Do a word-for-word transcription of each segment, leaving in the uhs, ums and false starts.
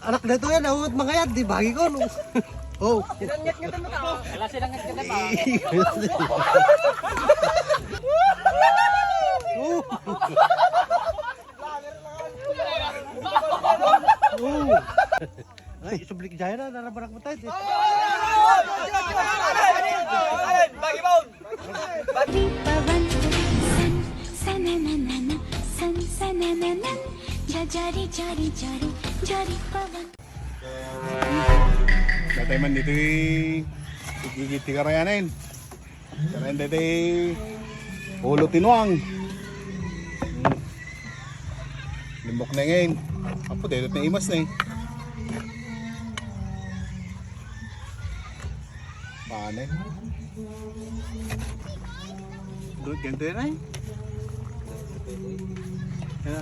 Anak daytoy, awat mangayat, di bagi ko, no? Oh. Sinangat-ngatan mo tao. Wala, sinangat-ngatan mo. Oh. Oh. Ay, isubli dayta, narabarak mo tayo, eh. Bagi mo! Pawan, san, sananana, san, sanananan, jajari, jari, jari, jari, pawan. Datay man ditoy, igigit ti karayanen. Karayan datay, ulo ti nuang. Limbok na ngayon. Apo, dito na imas na eh. Paano? Good, ganito yan ay. Kaya,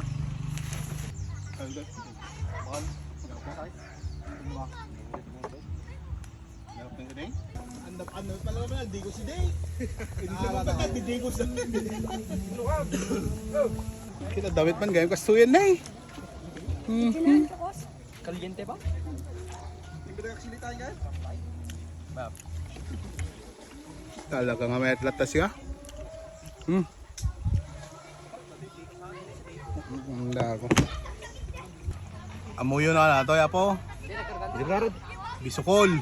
ano pala naman, di ko si Day. Hindi ko pala, di ko sa. Kita damit man, ganyan kastuyan na eh. Mhm. Kaliente ba? Talaga nga may atlatas ka. Hmm. Ang dako. Amuyo na nato, yapo. Bisukol.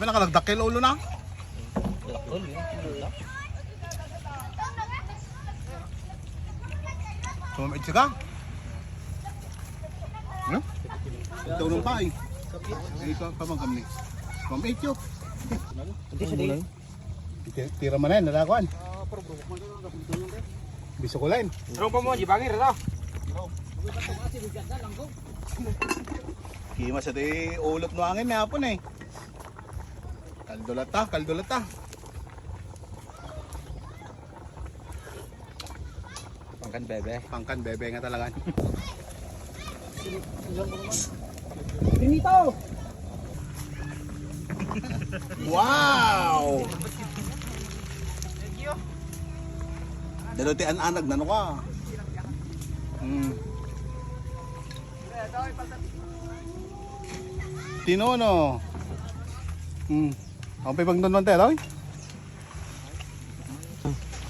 May nakalagdakkel ulo na. Sumamit siya ka? Hmm? Ito nung pa eh. Ay, ito, pamangkam ni. Sumamit yun. Hindi siya din. Ti-, tira man na yan, nalakuan. Bisukol na yan. Tropa mo, di bangir, ito. Kima sa ti ulot no angin, may hapon eh. Kaldo lata, kaldo lata. Pangkan bebe. Pangkan bebe nga talaga. Pinito! Wow! Dalo ti an-anag, nano ka? Hmm. Tinono. Hmm. Ang pipagdunduan tayo, Loy?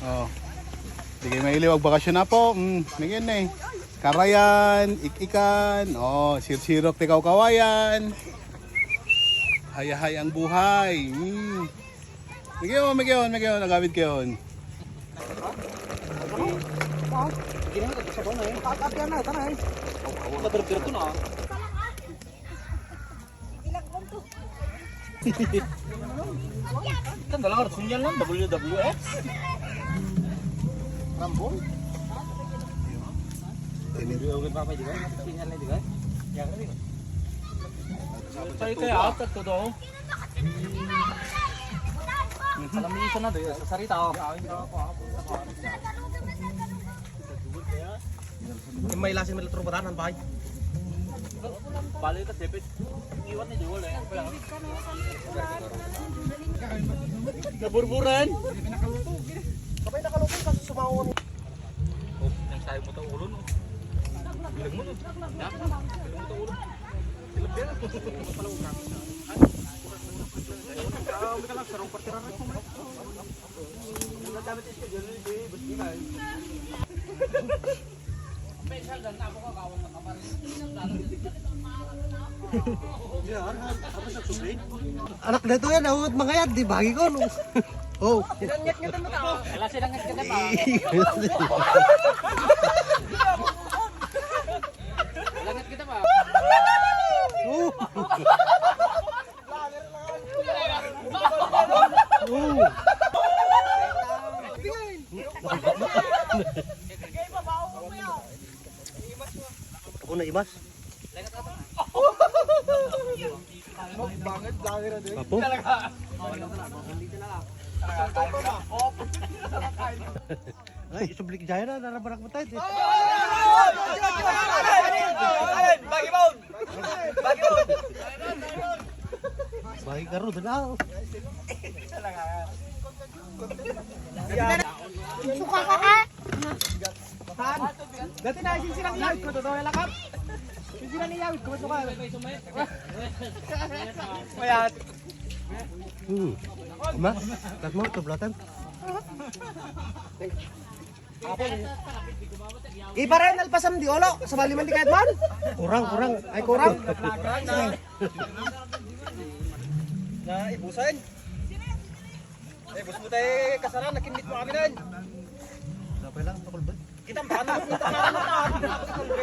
Oh. Di kayo mailiw, agbakasyon na po. Mm, nagyan eh. Karayan, ik-ikan, oh, sirsirok ti kawkawayan. Hayahay ang buhay. Mm. Nagyan, nagyan, nagyan, agawid kayo. Ginawa ko sa bawang eh. Tatapian na, tara eh. Naberber ko na. Kan dalam harus sunyan lang, W W X. Rambo? Ini dia ulit apa juga? Sinyal na juga. Ya, kan? Tayo kaya apat to daw. Alam niyo isa na doon, sa sarita, oh. Yung may lasin, may tropa tanan, bay. Balik ka, David. Iwan ni Joel, eh. Naburburan. Sabay nakalutong, kaso sumawa. Oh, yang sayo mo to ulo, no? Bilang mo, no? Ya? Bilang mo to ulo. Tilapia. Ah, may kalang sarong partira na. Anak daytoy, awat mangayat, di bagi ko, no? Oh. Sinangat-ngatan mo tao. Wala, sinangat-ngatan mo. Langat kita pa. Oh. Oh. Ako na imas. Apo? Ay, isubli dayta, narabarak mo tayo. Bagi mo! Bagi mo! Bagi ka ron, dala. Suka ka, ah? Dati na, sinsirang iyawid ko, totoo na lakap. Sinsirang iyawid ko, ito ka. Mayat. Hmm. Ma, kat mo, tublatan. Ibaray nalpasam di ulo, sabali man di kayat man. Kurang, kurang. Ay, kurang. Na ibusan. Eh, bus mo tayo kasaran, nakinmit mo kami nan. Sapay lang, tukol ba? Kita ang paano, kita ang paano, paano, paano,